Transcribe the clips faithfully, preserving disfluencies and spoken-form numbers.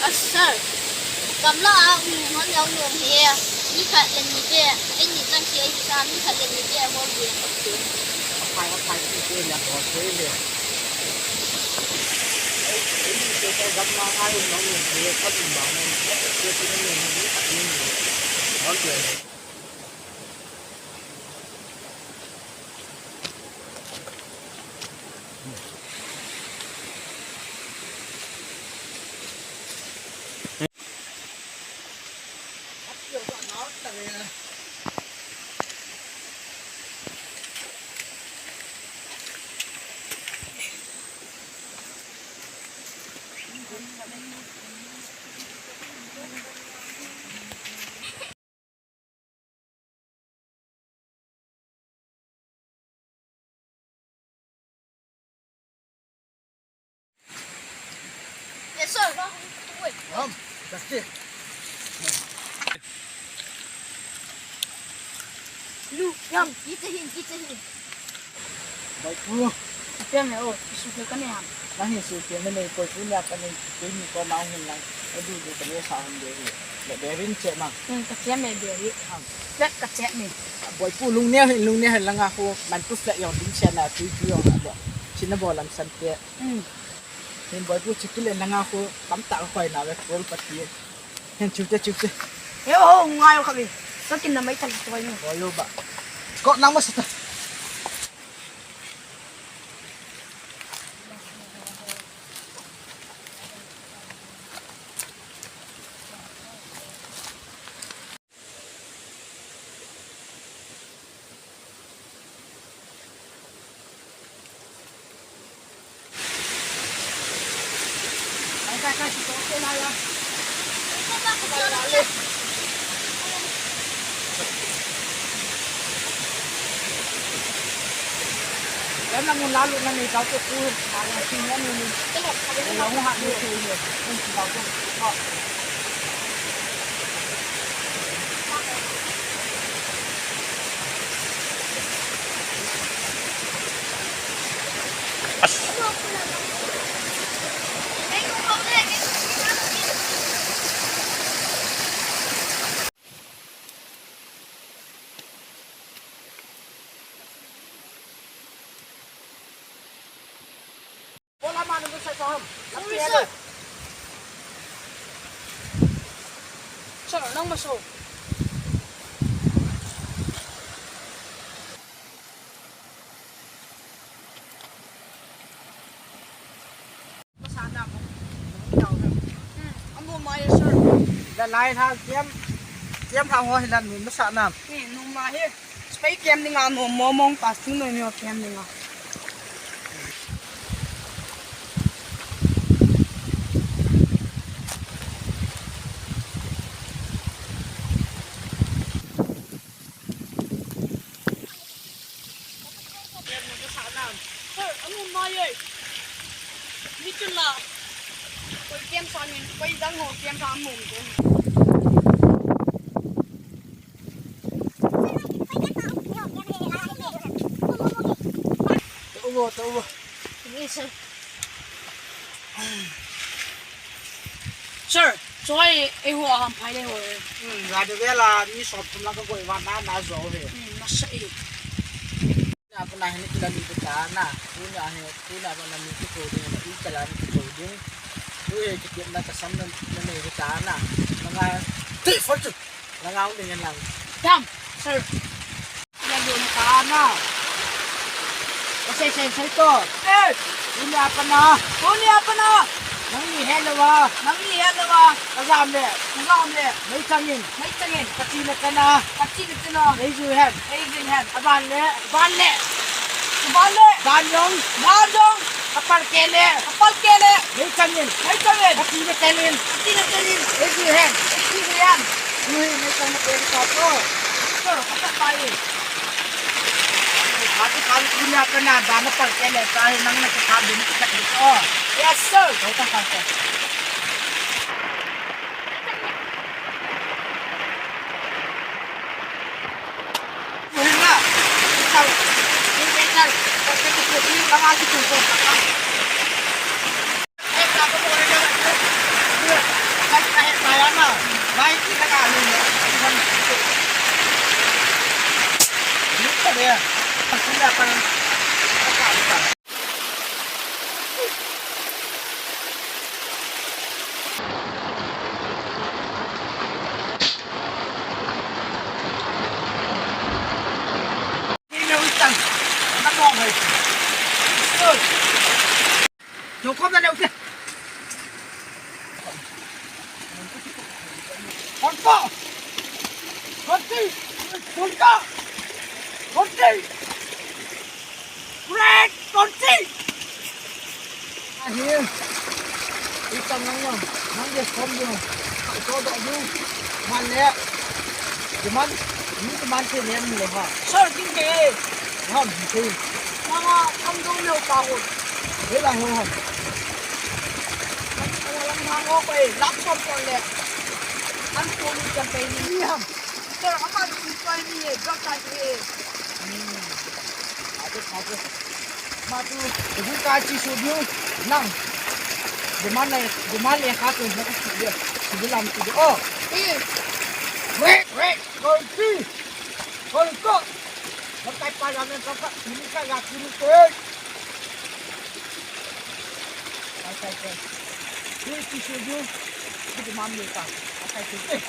Sir, gamla a um hon jong nom hi, mi khat le ni beh, eini chang khi eini sa, mi khat le ni beh hol ding. Aphai, aphai, ti ti la hol thei le. Eini te ka gamla a um jong nom hi, ka um jong nom hi, ti ti ni ni, mi khat ni ni. Hol ding. Yes, sir. Wait. Ram, that's it. Lu, yam, kita hin, kita hin. Boipu. Apiang e o, isu ke kane ham. Nang hi isu ke ne nei Boipu nia kane, kei ni ko ma hin lang. Adu du kane sa hon de hi. Le berin che ma. Hmm, ka che me beri. Ham. Le ka che me. Boipu lung ne hin, lung ne hin langa khu man tu flat yong ding che na tu tu yong na bo. China bo lam san te. Hmm. Hin Boipu chikil le langa khu kam ta khoi na le kol pati. Hin chu te chu te. He o, ngai o khabi. Ka kin na mai ta toi ni. Boipu ba. Ko nang ma sa ta. Yan lang yung lalo na may tao ko. Yan lang yung halo ko. Bola manu tu sa saham. Sorry, sir. Sir, nang maso. Masana mo. Hmm, amo mai, sir. La lai tha kiam. Kiam tha ho hilan mun masana. Hmm, nung ma hi. Spei kiam dinga mo mo mong pas tu noi mi kiam dinga. Sir, anu mai e. Ni chun la. Koi kiam sa min, koi dang ho kiam sa mun ko. Tauvo, tauvo. Yes, sir. Sir, choi, eiho aham phai le ho. Hmm, ga de vela, mi sop thum la ka koi va na na jo ve. Hmm, na sa e. Na pa na hin kila ni ta na. Tu na he, tu na pa na mi ki ko de na, i kala ni ko de. Tu he ki na ka sam na na ni ta na. Na nga. Ti for tu. Lang ang din yan lang. Dam, sir. Yan yung tana. Kasi, say, say to. Eh! Uni apa na? Uni apa na? Nang ni helawa. Nang ni helawa. Kazam le. Kazam le. May tangin. May tangin. Kati na ka na. Kati na ka na. May zuhen. May zuhen. Aban le. Aban le. Aban le. Ban yong. Ban yong. Kapal kele. Kapal kele. May tangin. May tangin. Kati na tangin. Kati na tangin. May zuhen. May zuhen. Ui, may tang na pwede sa to. Sir, kapat tayo. Ate, kami ko na ka na, dana pa, kaya tayo nang nagkakabi ni kita dito. Yes, sir. Ito, sir. Ito, sir. Ito, sir. Ito, sir. Ko! Konti! Konti! Konti! Great Konti! Ahi. Itan lang lang. Nang dia kom dia. Ito da dia. Man le. Di man. Ni di man se nem le ha. Sir, king ke. Ham, king ke. Mama, kam dong le pa ho. He la ho ha. Ang lang ha ho ko e. Lap som ko le. Ang ko ni ka pe ni ham. Sir, ama tu ko ni e. Drop ta e. Hmm. Ate, ate. Matu, tu ka chi su diu, nang. Duman le, duman le kha tu, na ka chi diu. Chi diu lam chi diu. Oh. Eh. Wait, wait. Koi chi. Koi ko. Makai pa ya men ka ka, ni ka ya chi ni ko. Ai, ai, ai. Tu chi su diu. Chi duman le ka. Ai, ai, ai.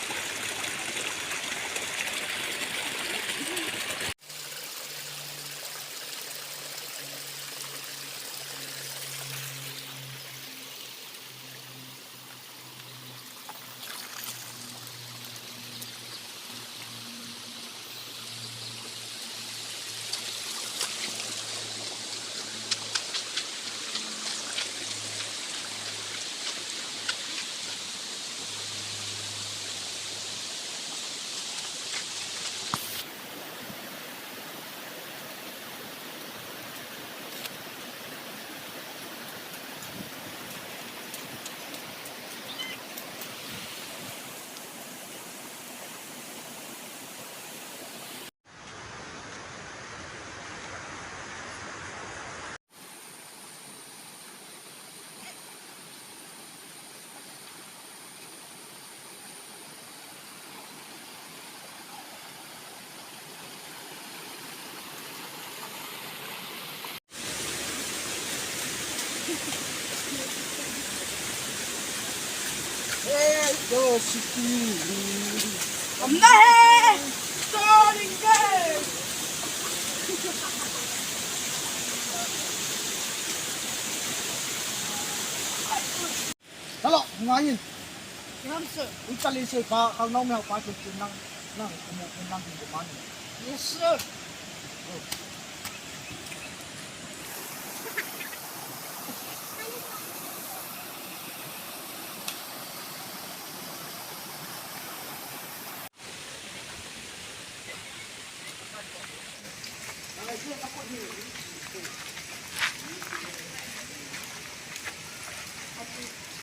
Hey, yo, Siti. Amna he. Sorry, guys. Hello, ngai. Ngam sir. Italy se pa, kang nau meu pa tu tu nang, nang, kumu tu nang, kumu tu nang. Yes, sir.